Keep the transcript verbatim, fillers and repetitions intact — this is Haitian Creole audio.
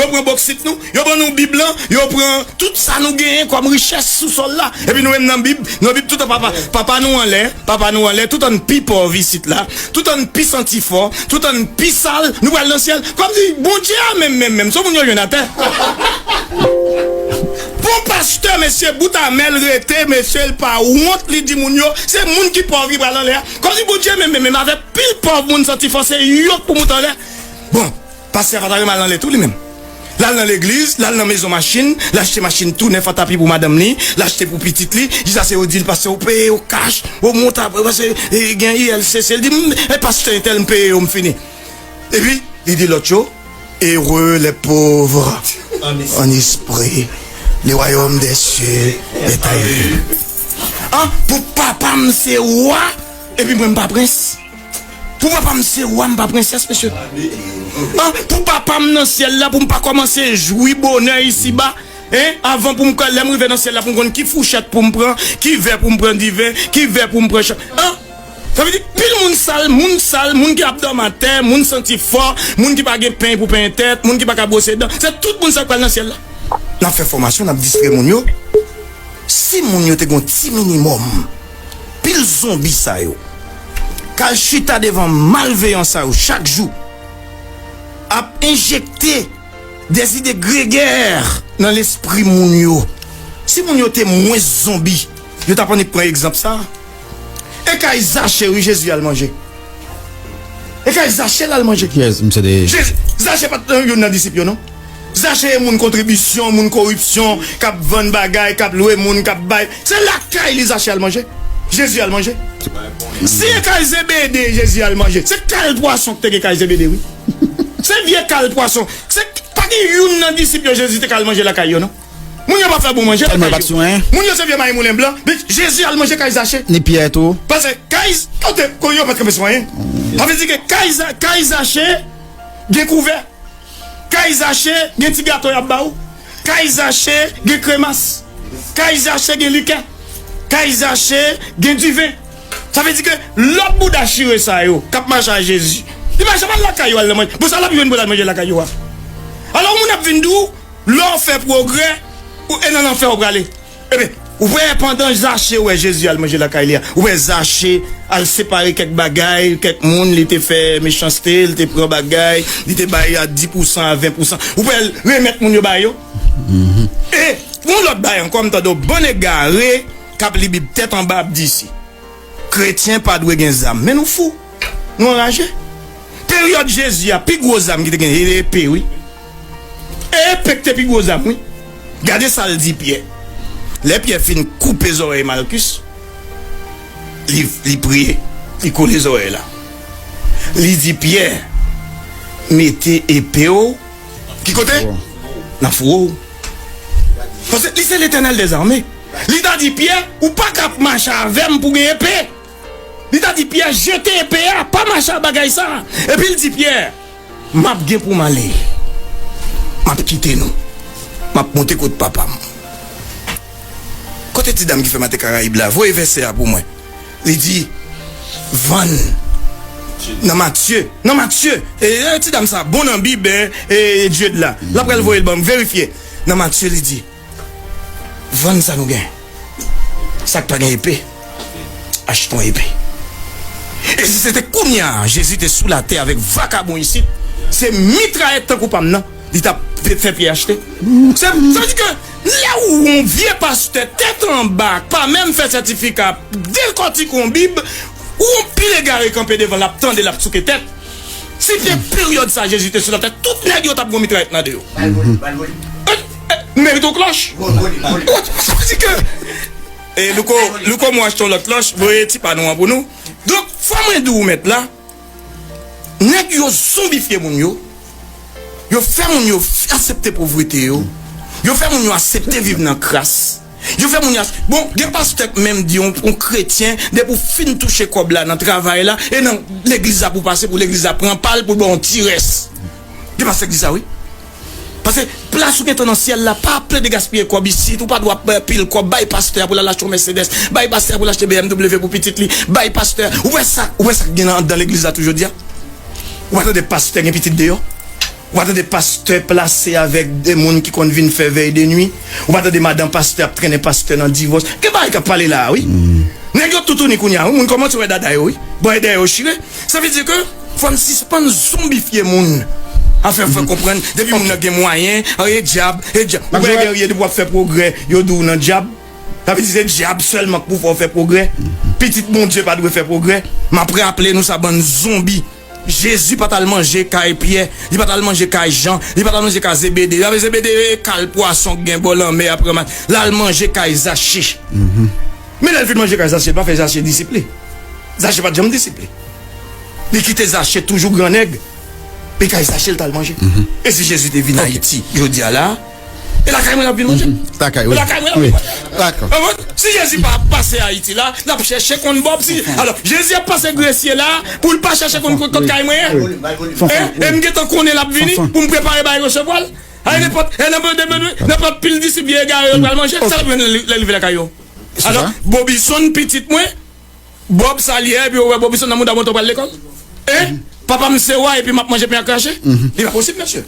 Yo pran boksit nou, yo pran nou Bib lan, yo pran tout sa nou genyen kòm richès sou sòl la. Epi nou menm nan Bib, nan Bib tout an papa, papa nou anlè, papa nou anlè, tout an pi pòv isit la, tout an pi santi fò, tout an pi sal, nou pral nan syèl. Kòmsi Bondye a menm, menm, menm, se moun yo jwenn atè. Bon pastè, mesye, bout amè l rete, mesye, l pa wont, li di moun yo, se moun ki pòv ki pral anlè a. Kòmsi Bondye menm, menm, menm, avèk pil pòv moun santi fò, se yo k pou moute anlè. Bon, pastè a pa ta renmen al anlè tou li menm. L al nan legliz, l al nan mezon machin, l achte machin tou nèf an tapi pou madanm li, l achte pou pitit li, jis ase yo di l, pastè, ou peye yo kach, ou monte apre, pastè, e, gen I L C C. L di, "M, e pastè entèl, m peye yo, m fini." Epi, li di lòt yo, "Heureux les pauvres en esprit, le royaume des cieux est à eux." An, pou papa m se wa, epi mwen m pa prens. Pou papa m se wa, m pa prensès, mesye. An, pou papa m nan syèl la, pou m pa kòmanse jwi bonè isiba, en, avan pou m, lè m rive nan syèl la, pou m konn ki fouchèt pou m pran, ki vè pou m pran diven, ki vè pou m pran chan. An, sa vle di, pil moun sal, moun sal, moun ki ap dòmi atè, moun santi fò, moun ki pa gen peny pou penyen tèt, moun ki pa ka bwose dan, se tout moun sa k pral nan syèl la. N ap fè fòmasyon, n ap distrè moun yo. Si moun yo te gon ti minimòm, pil zonbi sa yo k al chita devan malveyan sa yo chak jou ap enjekte dèzide gregè nan lespri moun yo. Si moun yo te mwens zonbi, yo t ap annik pran egzanp sa. E kay Zache, wi, Jezi al manje. E kay Zache l al manje. Kiyès misye te ye? Jezi, Zache pa t nan youn nan disip yo, non. Zache e moun kontribisyon, moun koripsyon, k ap vann bagay, k ap lwe moun, k ap bay. Se lakay li Zache al manje. Jezi al manje. Si e kay Zebede Jezi al manje, se kal pwason ki te gen kay Zebede, wi. Se vye kal pwason. Se pa gen youn nan disip yo Jezi te ka al manje lakay yo, non. Moun yo pa fè bon manje lakay yo. Moun yo se vye mayi moulen blan. Men Jezi al manje kay Zache. Ni Pyè tou. Paske kay, kote, kote yo pa t kanpe sou anyen. Sa vle di ke kay Za-, kay Zache gen kouvè. Kay Zache gen ti gato y ap ba ou. Kay Zache gen kremas. Kay Zache gen likè. Kay Zache gen diven. Sa vle di ke lòt bouda chire sa yo k ap mache a Jezi, li pa janm al lakay yo al nan manje. Bon, sa l ap jwenn pou l al manje lakay yo a? Alò, moun ap vin di w, lè w fè pwogrè, ou, e nan lanfè w prale. Ebyen, ou wè pandan Zache wè Jezi al manje lakay li a, ou wè Zache al separe kèk bagay, kèk moun, li te fè mechanste, li te pran bagay, li te bay a dis pousan, a ven pousan. Ou wè l remèt moun yo ba yo. E yon lòt bagay ankò, m tande yon bann egare k ap li Bib tèt anba ap di si kretyen pa dwe gen zam. Men nou fou. Nou anraje. Peryòd Jezi a, pi gwo zam ki te gen, se te epe, wi. E epe ki te pi gwo zam, wi. Gade sa l di Pyè. Lè Pyè fin koupe zòrèy Malkis, li, li priye, li kole zòrèy la. Li di Pyè, "Mete epe w ki kote? Nan fouwo w." Paske li se Letènèl dèzame. Li ta di Pyè, "Ou pa ka ap mache avè m pou gen epe." Li ta di Pyè, "Jete epe a, pa mache ak bagay sa a." Epi l di Pyè, "M ap gen pou m ale. M ap kite nou. M ap monte kot papa m." Kote ti dam ki fè maten Karayib la? Voye vèsè a pou mwen. Li di, "Vann." Nan Matye. Nan Matye. E, e, ti dam sa bon nan Bib, e, e, Dye de la. L ap pral voye l ban m, verifye. Nan Matye, li di, "Vann sa nou gen. Sa k pa gen epe, achte yon epe." E si se te kounye a Jezi te sou latè avèk vakabon isit, se mitrayèt tankou pa m nan li t ap fè Pyè achte. Se, sa vle di ke lè ou yon vye pastè tèt anba, k pa menm fè sètifika, dekòtike yon Bib, ou yon pil egare kanpe devan l ap tande, l ap souke tèt. Si te peryòd sa Jezi te sou latè, tout nèg yo t ap gon mitrayèt nan de yo. Ba l vole, ba l vole. E, e, merite yon klòch. Vole, vole, vole. Ou, sa vle di ke, e, Louko, Louko, mwen achte yon lòt klòch, voye ti pa nou an pou nou. Donk, fò mwen di w, mèt la, nèg yo zonbifye moun yo, yo fè moun yo f-, aksepte povrete yo, yo fè moun yo aksepte viv nan kras. Yo fè moun yo ach-, bon, gen pastè k menm di yon, yon kretyen, depi w fin touche kòb la nan travay la, e nan legliz la pou w pase, pou legliz la pran pa l, pou l ba w yon ti rès. Gen pastè k di sa, wi. Paske plas ou gentan nan syèl la, pa plede gaspiye kòb isit, ou pa dwe ap, eh, pile kòb, bay pastè a pou l al achte yon Mercedes, bay pastè a pou l achte B M W pou pitit li, bay pastè a. Ou wè sa, ou wè sa k gen anndan legliz la tou jodi a? Ou pa tande pastè gen pitit deyò? Ou pa tande pastè plase avèk de moun ki konn vin fè vèy de nwi. Ou pa tande madanm pastè ap trennen pastè nan divòs. Gen bagay k ap pale la a, wi. Nèg yo toutouni kounye a, wi. Moun kòmanse wè dada yo, wi. Bò e dèyè yo chire. Sa vle di ke fò n sispann zonbifye moun. Afè fè konprann, depi moun nan gen mwayen, an e dyab, e dyab. Ou wè gen rye depi w ap fè pwogrè, yo di w nan dyab. Sa vle di se dyab sèlman k pou fè w fè pwogrè. Pitit Bondye pa dwe fè pwogrè. M ap raple nou sa, bann zonbi. Jezi pa t al manje kay Pyè, li pa t al manje kay Jan, li pa t al manje kay Zebede. Zebede e kal pwason k gen bò lanmè a pran mal. L al manje kay Zache. Men lè l fin manje kay Zache, l pa fè Zache disip li. Zache pa t janm disip li. Li kite Zache toujou gran nèg. E kay Zache l t al manje. E si Jezi te vin Ayiti jodi a la, e lakay mwen l ap vin manje. Lakay, wi. E lakay mwen l ap vin manje. Dakò. Konprann? Si Jezi pa ap pase Ayiti la, l ap chèche konn Bòb. Si, alò, Jezi ap pase Gresye la, pou l pa chèche konn kot, kot kay mwen ye. E, e m gentan konnen l ap vini, pou m prepare bay resevwa l. Ay, nenpòt, e nenpòt, nenpòt, nenpòt pil disip vye egare yo pral manje. Sa l ap jwenn lè, lè l rive lakay yo? Alò, Bobison, pitit mwen, Bòb sa l ye, epi ou wè Bobison nan mouda mwen, ou pral lekòl? E, papa m se wa, epi m ap manje pen ak krache? Li pa posib, mesye.